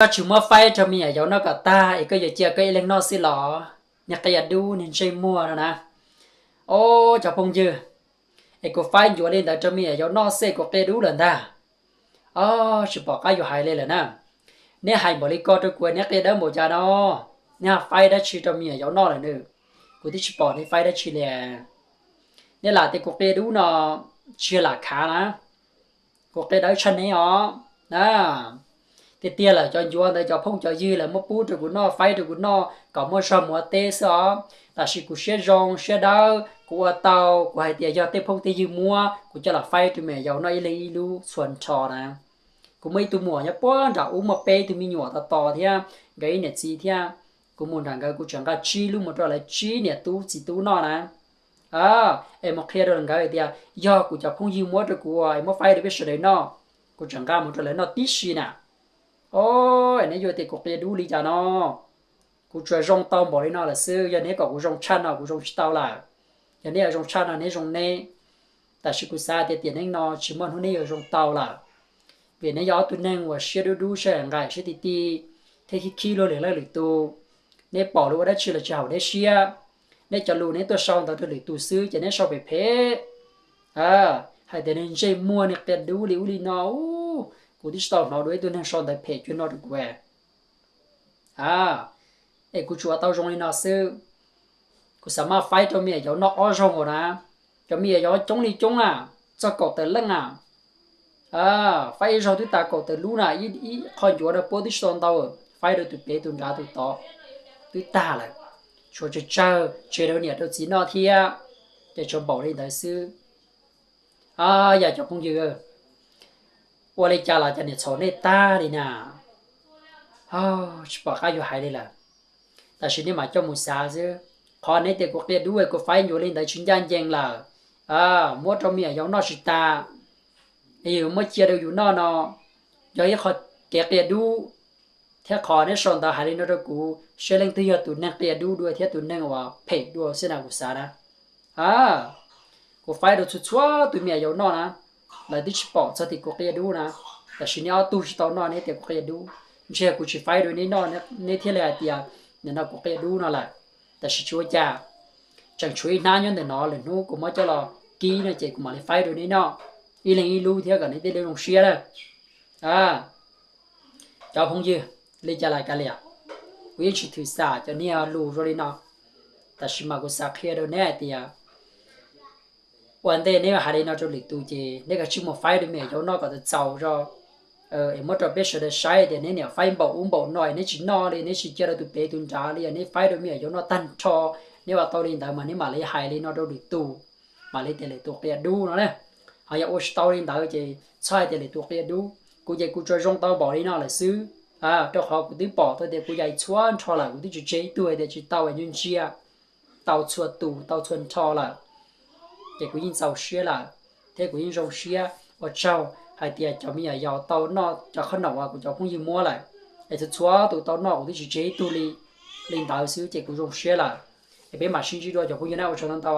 Koj tsis muab faib rau me nyuam yaus noj kom tag es koj yuav cia koj ib leeg noj xwb los? Niag qia dub niag ntsej muag no na. Os, cov phooj ywg, es kuv faib ncuav li ntawd rau me nyuam yaus noj xwb kuv qia dub lawm ntag. Os, tsis pom qab yuav hais li lawm na. Neb hais npaum li ko rau kuv, neb qia dawb npaum cas no? Neb faib dab tsi rau me nyuam yaus noj lawm nws? Kuv twb tsis pom neb faib dab tsi li. Neb lam tias kuv qia dub no, tsis yog lam khav na. Kuv qia dawb tshaj neb os. Tiag tiag lawm, cov ncuav ntawd cov phooj cov ywg lawv muab pub rau kuv noj, faib rau kuv noj kom muaj zog mus ua teb xwb os. Tab sis kuv siab zoo siab dawb, kuv ua tau, kuv hais tias yog tej phooj tej ywg muab, kuv coj los faib rau me nyuam yaus noj ib leeg ib lub txhua nrho na. Kuv muaj ib tug muam nyob puag nram ub muaj peb tug me nyuam tos tos thiab nkawd ib niam txiv thiab. Kuv mus nram nkawd kuv tseem nqa tsib lub mus rau lawv tsib niam tub txiv tub noj na. Es mus qhia rau nkawd hais tias yog kuv cov phooj ywg muab rau kuv es muab faib rau peb sawv daws noj, kuv tseem nqa mus rau lawv noj tib si na. Os, neb yuav tias kuv qia dub li cas no? Kuv tsuas zoo tau npaum li no lawm xwb, yog neb kom kuv zoo tshaj no kuv zoo tsis tau lawm. Yog neb yuav zoo tshaj no neb zoo neb. Tab sis kuv xav tias tiam neej no tsis muaj hnub neb yuav zoo tau lawm. Vim neb yog ob tug neeg uas siab dub dub, siab nqaim siab ti ti, thiab khib khib luag lwm leej lwm tus. Neb pom luag ua dab tsi los tsis haum neb siab. Neb cov lus neb tuaj sau ntawd rau lwm tus xwb ces neb sau phem phem. Hais tias niag ntsej muag niag qia dub li ub li no, kuv twb tsis tau hnov dua ib tug neeg sau ntawv phem cuag no rau kuv. Es kuv tsuas tau zoo li no xwb. Kuv xav maj faib rau me nyuam yaus noj ob zaug nkaus na. Cov me nyuam yaus coob li coob na, txog kaum tawm leej na. Faib ib zaug twb tas kaum tawm lub na, ib qho ncuav no puab twb tsis tau ntau, faib rau tus pem tus nrad tus tod twb tag lawm. Tshuav tsawg tsawg tseg rau niam rau txiv noj thiab, ces tshuav npaum li ntawd xwb. Yog cov phooj ywg, ua li cas los cov niam txhaum nej tag li na. Tsis pom qab yuav hais li lawm. Tab sis nej mam coj mus xav xwb. Qhov neb tias kuv qia dub es kuv faib ncuav li ntawd tsis ncaj ncees lawm. Muab rau me nyuam yaus noj tsis tas, yus muab cia rau yus noj no, yog ib qho kev qia dub. Thiab qhov neb sau ntawv hais li no rau kuv, seb leej twg yog tus neeg qia dub dua thiab tus neeg uas phem dua xwb na kuv xav na. Kuv faib rau txhua txhua tus me nyuam yaus noj na, lawv twb tsis pom txog tias kuv qia dub na. Tab sis neb ob tug tsis tau noj neb tias kuv qia dub, ntshe kuv tsis faib rau neb noj neb thiaj li hais tias nim no kuv qia dub no lawm. Tab sis tsis ua cas, tseem tshuav ib hnab nyob ntawm no, lwm hnub kuv muab coj los kib no ces kuv mam li faib rau neb noj ib leeg ib lub thiab kom neb thiaj li zoo siab na. Cov phooj ywg, li cas los kav liam, kuv yeej tsis thwm xam cov niag lus zoo li no, tab sis mas kuv xav qhia rau neb hais tias ua ntej neb hais li no rau lwm tus ces neb kav tsij mus faib rau me nyuam yaus noj kom txaus txaus zog, es muab rau peb sawv daws saib tias neb niam faib npaum ub npaum no es neb tsis noj li, neb tsis cia rau tus pem tus nrad li, neb faib rau me nyuam yaus noj tag nrho. Neb ua tau li ntawd mas neb mam li hais li no rau lwm tus, mam li tias lwm tus qia dub no na. Ho yog ua tsis tau li ntawd ces txhob hais tias lwm tus qia dub. Kuv ces kuv tsuas zoo tau npaum li no lawm xwb, rau qhov kuv twb pom tau tias kuv yais txhua nrho lawm, kuv twb tsis tseg ib tug hais tias tsis tau es ntsia ntsia, tau txhua tus tau txhua nrho lawm. Ces kuv yeej txaus siab lawm, thiab kuv yeej zoo siab ua tsaug hais tias cov me nyuam yaus tau noj cov qhob noom uas kuv cov phooj ywg muab lawm. Es txhua txhua tus tau noj kuv twb tsis tseg ib tug li. Li ntawd xwb ces kuv zoo siab lawm. Es peb mam sib ntsib dua cov phooj ywg na, ua tsaug ntau ntau.